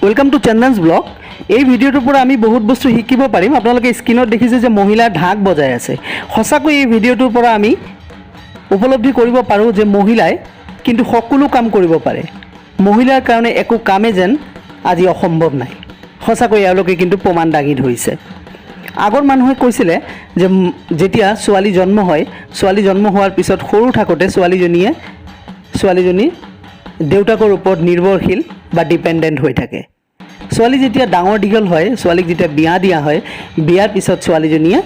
Welcome to Chandan's Vlog. এই ভিডিঅ'টোৰ পৰা আমি বহুত বস্তু শিকিব পাৰিম। আপোনালোকে স্ক্ৰীণত দেখিছে যে মহিলাৰ ঢাক বজাই আছে। সঁচাকৈ এই ভিডিঅ'টোৰ পৰা আমি উপলব্ধি কৰিব পাৰোঁ যে মহিলাই কিন্তু সকলো কাম কৰিব পাৰে। মহিলাৰ কাৰণে একো কামেই যেন আজি অসম্ভৱ নাই। সঁচাকৈ এওঁলোকে কিন্তু প্ৰমাণ দাঙি ধৰিছে। আগৰ মানুহে কৈছিলে যে যেতিয়া ছোৱালী জন্ম হয়, ছোৱালী জন্ম হোৱাৰ পিছত সৰু থাকোঁতে ছোৱালীজনী দেউতাকৰ ওপৰত নিৰ্ভৰশীল বা ডিপেণ্ডেণ্ট হৈ থাকে। ছোৱালী যেতিয়া ডাঙৰ দীঘল হয়, ছোৱালীক যেতিয়া বিয়া দিয়া হয়, বিয়াৰ পিছত ছোৱালীজনীয়ে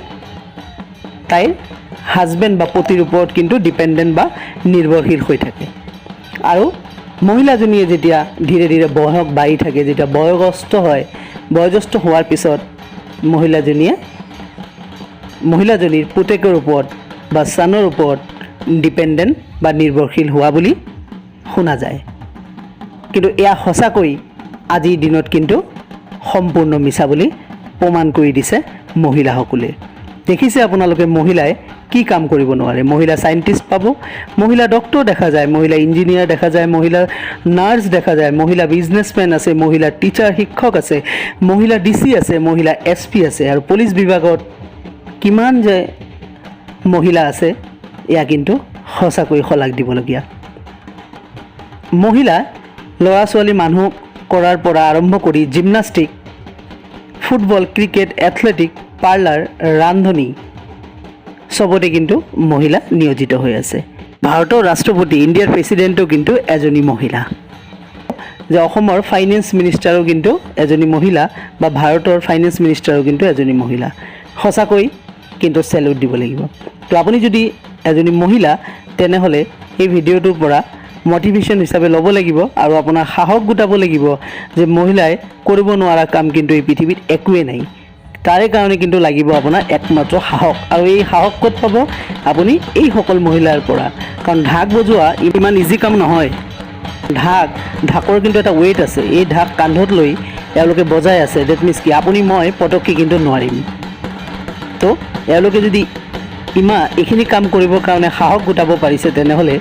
তাইৰ হাজবেণ্ড বা পতিৰ ওপৰত কিন্তু ডিপেণ্ডেণ্ট বা নিৰ্ভৰশীল হৈ থাকে। আৰু মহিলাজনীয়ে যেতিয়া ধীৰে ধীৰে বয়স বাঢ়ি থাকে, যেতিয়া বয়সস্থ হয়, বয়োজ্যেষ্ঠ হোৱাৰ পিছত মহিলাজনীৰ পুতেকৰ ওপৰত বা চানৰ ওপৰত ডিপেণ্ডেণ্ট বা নিৰ্ভৰশীল হোৱা বুলি শুনা যায়। কিন্তু এয়া সঁচাকৈ আজিৰ দিনত কিন্তু সম্পূৰ্ণ মিছা বুলি প্ৰমাণ কৰি দিছে মহিলাসকলে। দেখিছে আপোনালোকে, মহিলাই কি কাম কৰিব নোৱাৰে? মহিলা চাইণ্টিষ্ট পাব, মহিলা ডক্টৰ দেখা যায়, মহিলা ইঞ্জিনিয়াৰ দেখা যায়, মহিলা নাৰ্ছ দেখা যায়, মহিলা বিজনেছমেন আছে, মহিলা টিচাৰ শিক্ষক আছে, মহিলা ডিচি আছে, মহিলা এছপি আছে আৰু পুলিচ বিভাগত কিমান যে মহিলা আছে, এয়া কিন্তু সঁচাকৈ শলাগ দিবলগীয়া। মহিলা ল'ৰা ছোৱালী মানুহ কৰাৰ পৰা আৰম্ভ কৰি gymnastic, football, cricket, athletic, parlour, ৰান্ধনী, চবতে কিন্তু মহিলা নিয়োজিত হৈ আছে। ভাৰতৰ ৰাষ্ট্ৰপতি, ইণ্ডিয়াৰ প্ৰেচিডেণ্টো কিন্তু এজনী মহিলা। যে অসমৰ ফাইনেন্স মিনিষ্টাৰো কিন্তু এজনী মহিলা বা ভাৰতৰ ফাইনেন্স মিনিষ্টাৰো কিন্তু এজনী মহিলা। সঁচাকৈ কিন্তু চেলুট দিব লাগিব। তো আপুনি যদি এজনী মহিলা, তেনেহ'লে এই ভিডিঅ'টোৰ পৰা মটিভেশ্যন হিচাপে ল'ব লাগিব আৰু আপোনাৰ সাহস গোটাব লাগিব যে মহিলাই কৰিব নোৱাৰা কাম কিন্তু এই পৃথিৱীত একোৱেই নাই। তাৰে কাৰণে কিন্তু লাগিব আপোনাৰ একমাত্ৰ সাহস। আৰু এই সাহস ক'ত পাব আপুনি? এইসকল মহিলাৰ পৰা। কাৰণ ঢাক বজোৱা ইমান ইজি কাম নহয়। ঢাকৰ কিন্তু এটা ৱেইট আছে। এই ঢাক কান্ধত লৈ এওঁলোকে বজাই আছে। That means কি আপুনি মই পটককৈ কিন্তু নোৱাৰিম। তো এওঁলোকে যদি এইখিনি কাম কৰিবৰ কাৰণে সাহস গোটাব পাৰিছে, তেনেহ'লে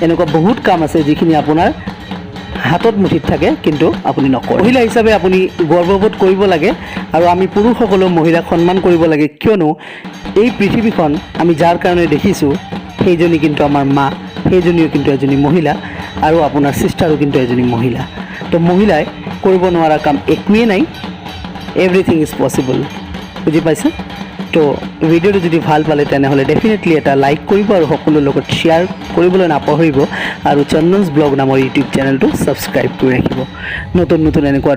এনেকুৱা বহুত কাম আছে যিখিনি আপোনাৰ হাতত মুঠিত থাকে, কিন্তু আপুনি নকৰে। মহিলা হিচাপে আপুনি গৰ্ববোধ কৰিব লাগে আৰু আমি পুৰুষসকলেও মহিলাক সন্মান কৰিব লাগে। কিয়নো এই পৃথিৱীখন আমি যাৰ কাৰণে দেখিছোঁ, সেইজনী কিন্তু আমাৰ মা, সেইজনীও কিন্তু এজনী মহিলা আৰু আপোনাৰ চিষ্টাৰো কিন্তু এজনী মহিলা। তো মহিলাই কৰিব নোৱাৰা কাম একোৱেই নাই। Everything is possible. বুজি পাইছে? তো ভিডিঅ'টো যদি ভাল পালে, তেনেহ'লে ডেফিনেটলি এটা লাইক কৰিব আৰু সকলোৰ লগত শ্বেয়াৰ কৰিবলৈ নাপাহৰিব আৰু চন্দনছ ব্লগ নামৰ ইউটিউব চেনেলটো ছাবস্ক্ৰাইব কৰি ৰাখিব নতুন নতুন এনেকুৱা ধৰণৰ